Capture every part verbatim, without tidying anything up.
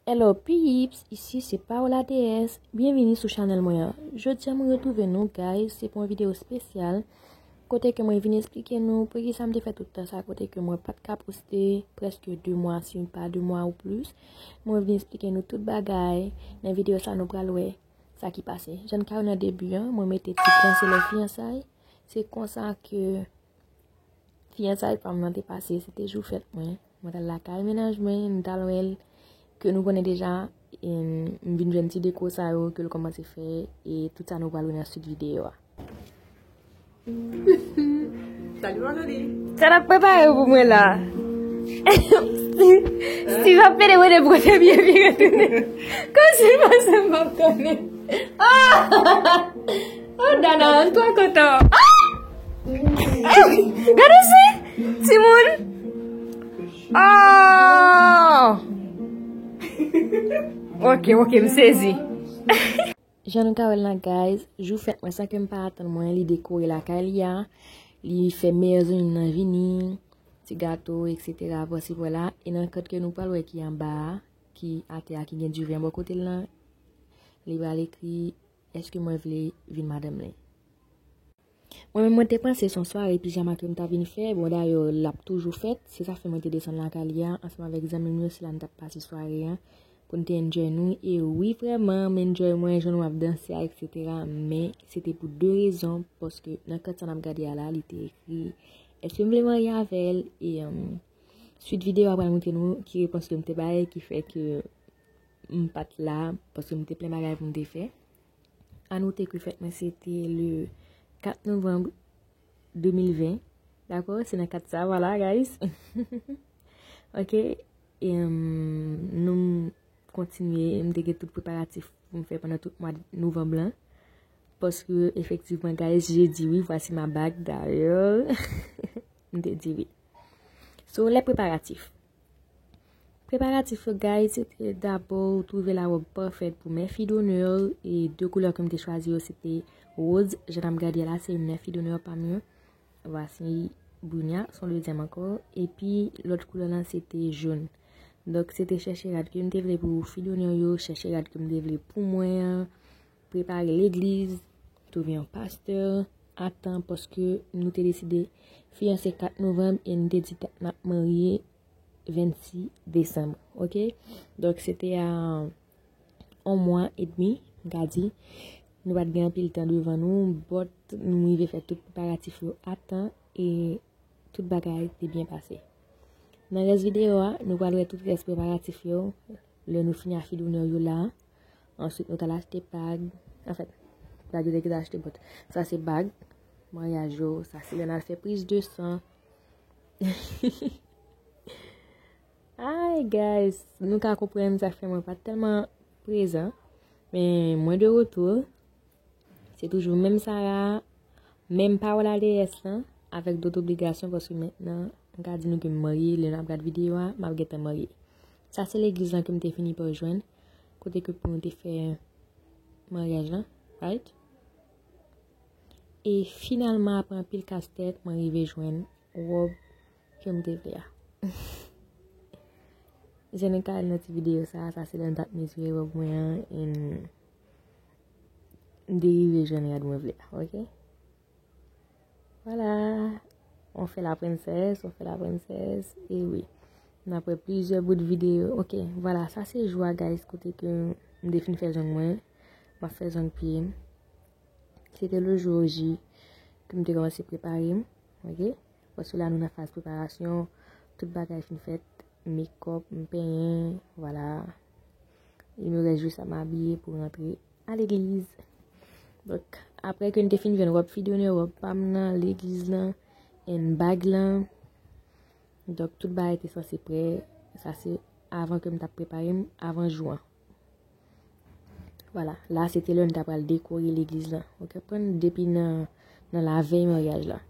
Hello peeps, isi se Paola D S. Byenvini sou chanèl mwen an. Jodi a mwen retwouve nou guys, se pou yon videyo espesyal kote ke mwen vin esplike nou poukisa m te fè tout tan sa kote ke mwen pa t ka poste prèske de mwa, si pa de mwa ou plis. Mwen vin esplike nou tout bagay. Nan videyo sa nou pral wè sa ki pase. Jan n ka wè nan debi an, mwen mete tit lan se lè fiyansay. Se konsa ke fiyansay pa m nan te pase, se te jou fèt mwen. Mwen t al lakay mennaj mwen, nou t al wè l, ke nou konnen deja, e m vin jwenn ti deko sa yo ke l kòmanse fè, e tout sa nou pral wè nan swit videyo a. Salut Marjorie. Sa n ap prepare pou mwen la. Si, si v ap pede mwen de kote byen vire tounen. Kòmsi m panse m p ap konnen. Ah! Oh, Dana, m twò kontan. Ah! Gade se timoun. Oh! Ok, ok, m sezi. Jan nou ka wè l la, guys, jou fèt mwen san ke m pa atann mwen, li dekore lakay li a, li fè meyè zanmi m nan vini, ti gato, et cetera, pase pa la, e nan kat ke nou pral wè ki anba a, ki atè a, ki gen diven bò kote l lan, li pral ekri, èske mwen vle vin madanm li? Mwen menm, mwen te panse se yon sware pijama ke m ta vin fè. Bon, dayè, l ap toujou fèt. Se sa fè mwen te desann lakay li a, ansanm avèk zanmi m yo, se la n t ap pase sware an, pou n te enjoy nou. E wi, vrèman, m enjoy mwen, jan nou ap danse a, et cetera. Men, se te pou de rezon, paske nan kat sa n ap gade a la, li te ekri, èske m vle marye avè l? E, um, swit videyo a pral montre nou ki repons ke m te bay, ki fè ke m pa t la, paske m te plen bagay pou m te fè. A note ke fèt mwen se te le kat novanm de mil ven. Dakò? Se nan kat sa, vwala, guys. Ok. E, um, nou m kontinye, m te gen tout preparatif pou m fè pandan tout mwa novanm lan. Paske, efektivman, guys, je di wi, voici ma bague, d'ailleurs. M te di wi. So, les préparatifs. Preparatif yo, guys, se te dabò twouve lawòb pafèt pou mè fi donè, e de koulè ke m te chwazi yo, se te woz, jan n ap gade a la, se youn nan fi donè pa m yo. Voici Brunia, son dezyèm ankò, epi lòt koulè lan, se te jòn. Donk, se te chèche rad ke m te vle pou fi donè yo, chèche rad ke m te vle pou mwen an, prepare legliz, twouve yon pastè a tan, paske nou te deside fiyanse kat novanm e nou te di n ap marye vennsis desanm, ok? Donk, se te a yon mwa edmi, m ka di. Nou pa t gen anpil tan devan nou, but nou rive fè tout preparatif yo a tan e tout bagay te byen pase. Nan rès videyo a, nou pral wè tout rès preparatif yo, lè nou fini a fi donè yo la. Answit, nou t al achte bag. Anfèt, bag yo te gentan achte, but sa se bag maryaj yo, sa se lè n al fè priz de san. Ay, guys, nou ka konprann sa fè mwen pa t tèlman prezan, men mwen de retour. Se toujou menm Sara, menm Paola D S lan, avèk dòt obligasyon, paske mentnan, m ka di nou ke m marye, lè n ap gad videyo a, m ap gentan marye. Sa se legliz lan ke m te fini pa jwenn, kote ke pou nou te fè maryaj lan, right? E finalman, apre anpil kastèt, mwen rive jwenn wòb ke m te vle a. Jan nou ka wè nan ti videyo sa, sa se lè m t ap mezire wòb mwen an, e m te rive jwenn rad mwen vle a, ok? Vwala. On fait la princesse, on fait la princesse, e wi. N ap wè plizyè bout videyo. Ok, vwala, sa se jou a, guys, kote ke m te fin fè zong mwen. M ap fè zong pye m. Se te le jour J ke m te kòmanse prepare m, ok? Paske la nou nan faz preparasyon, tout bagay fin fèt, makeup, m penyen, vwala. Il me reste juste à m'habiller pou rantre a legliz. Donk, apre ke n te fin jwenn wòb fi donè, wòb pa m nan, legliz lan, and bag lan, donk, tout bagay te sanse prè. Sa se avan ke m t ap prepare m, avan jou an. Vwala, la se te lè n ta pral dekore legliz lan. Ou konprann? Depi nan, nan lavèy maryaj la.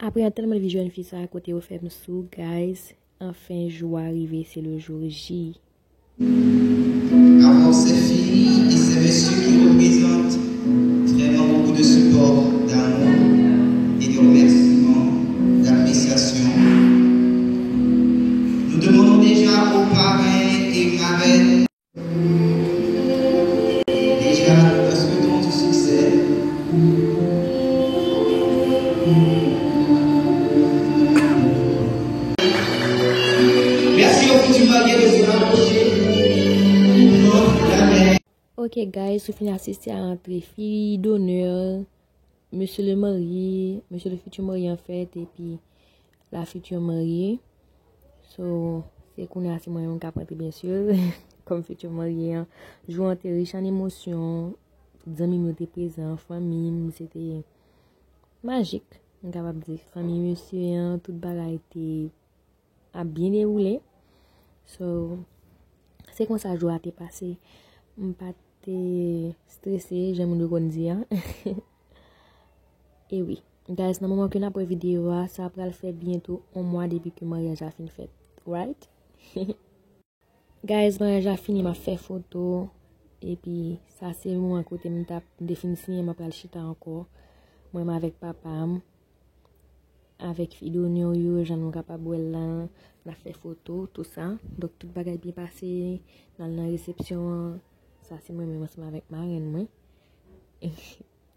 Apre yon tèlman vin jwenn fi sa kote yo fè m sou, guys, anfen jou a rive, se le jour J. Avoir ces filles et ces messieurs qui représentent vraiment beaucoup de support, d'amour et de remerciements, d'appréciation. Nous demandons déjà aux parrains et marraines, déjà, nous leur souhaitons du succès. Merci aux futurs mariés de se rapprocher. Non, jamais. Ok, guys, ou fin asiste a antre fi d'honneur, monsieur le marié, monsieur le futur marié en fait, epi la future mariée. So, se kounye a se mwen menm k ap antre, byen si, kòm futur marié an. Jou an te rich an emosyon, zanmi m yo te prezan, fanmi m, se te majik, m kapab di. Fanmi mesye an, tout bagay te ap byen dewoule. So, se konsa jou a te pase. M pa te strese, jan moun yo konn di an. E wi. Guys, nan moman ke n ap wè videyo a, sa pral fè byento yon mwa depi ke maryaj la fin fèt. Right? Guys, maryaj la fini, m ap fè foto. Epi, sa se moman kote m t ap, m te fin siyen, m ap pral chita ankò. Mwen menm avèk papa m, avèk fi d'honneur yo, jan nou kapab wè l la, n ap fè foto, tou sa. Donk, tout bagay byen pase, n al nan resepsyon an. Sa se mwen menm ansanm avèk marenn mwen.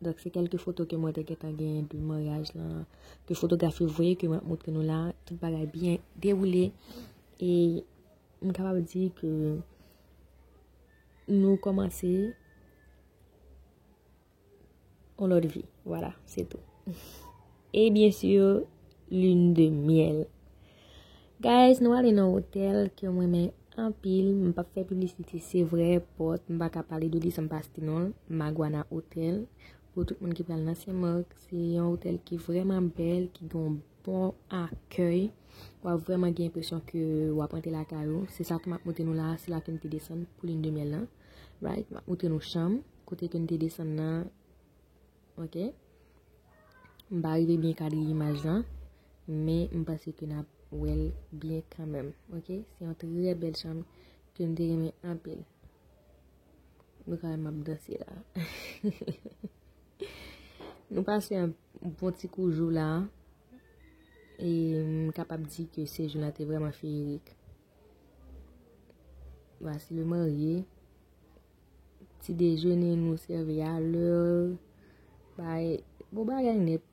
Donk, se kèlke foto ke mwen te gentan genyen de maryaj lan, ke fotograf yo voye, ke mwen ap montre nou la. Tout bagay byen dewoule. E m kapab di ke nou kòmanse yon lòt vi. Vwala, se tou. E byen si, lune de miel. Guys, nou ale nan otèl ke mwen renmen anpil. M p ap fè piblisite, se vrè, but m pa ka pale de li san m pa site non l. Maguana Hotel. Pou tout moun ki pral nan Senmak, se yon otèl ki vrèman bèl, ki gen yon bon akèy. W ap vrèman gen enpresyon ke w ap rantre lakay ou. Se sa ke m ap montre nou la, se la ke n te desann pou lune de miel lan. Right? M ap montre nou chanm, kote ke n te desann nan. Ok? M pa rive byen kadre imaj lan, men m panse ke n ap wè l byen kanmenm. Ok? Se yon trè bèl chanm ke m te renmen anpil. Nou ka wè m ap danse la. Nou pase yon bon ti kou jou la. E m kapab di ke sejou la te vrèman feyerik. Vwasi le marye. Ti dejene nou sèvi a lè. Bay, bon bagay nèt.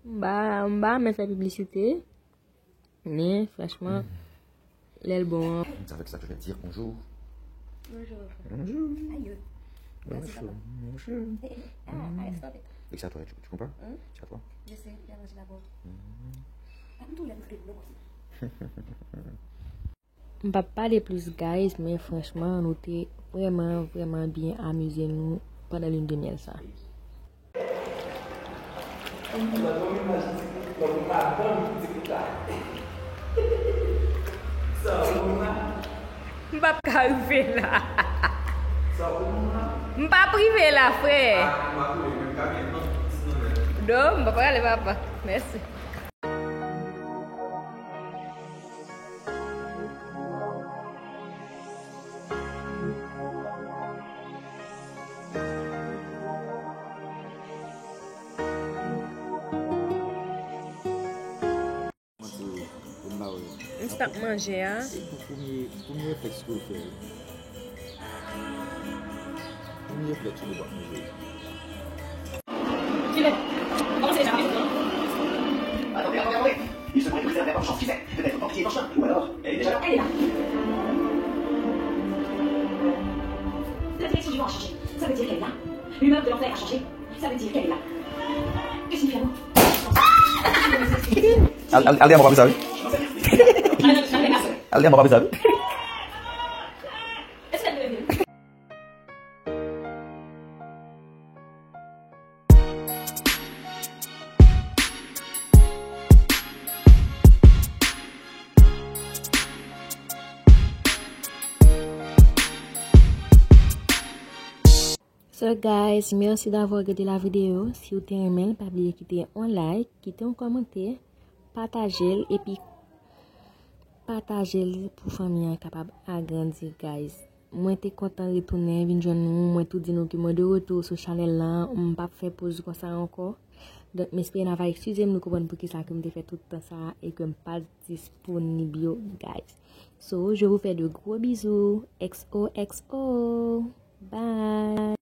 M pa, m pa renmen fè piblisite. Men, franchman, lè l bon an. Vous savez que ça, je vais dire bonjour. Bonjour. Bonjour. Aïe. Bonjour. Bonjour. Eh, eh, ah, arrête, stop it. Et c'est à toi, tu, tu comprends? Hein? C'est à toi. Je sais, viens manger d'abord. Mhm. Ah, m tou lè m fè dlo. M p ap pale plis, guys, men franchman, nou te vrèman, vrèman byen amize nou pandan lune de miel sa. M p ap ka rive la. M p ap rive la, frè. Non, m p ap prale, papa. Mèsi. Mwen t ap manje a. E pou premye, premye reflèks ke w fè, premye reflèks ke w ap manje. Attendez, attendez, attendez. Il se pourrait que vous êtes la première chance, qui sait ? Peut-être banquier, marchand, ou alors, elle est déjà là. Elle est là. La direction du vent a changé. Ça veut dire qu'elle est là. L'humeur de l'enfer a changé. Ça veut dire qu'elle est là. Que signifie l'amour ? Al, al, al dèyè mwen pa bizar wi. Al dèyè mwen pa bizar wi. So guys, merci d'avoir regardé la vidéo. Si w te renmen l, pa bliye kite yon like, kite yon kòmantè, pataje l, epi Pataje l pou fanmi an kapab agrandi, guys. Mwen te kontan retounen vin jwenn nou. Mwen tou di nou ke mwen de retou sou chanèl lan. M p ap fè poz konsa ankò. Donk, m espere n ava eskize m, nou konprann poukisa ke m te fè tout tan sa a e ke m pa disponib yo, guys. So, je vous fais de gros bisous. X O X O. Bye.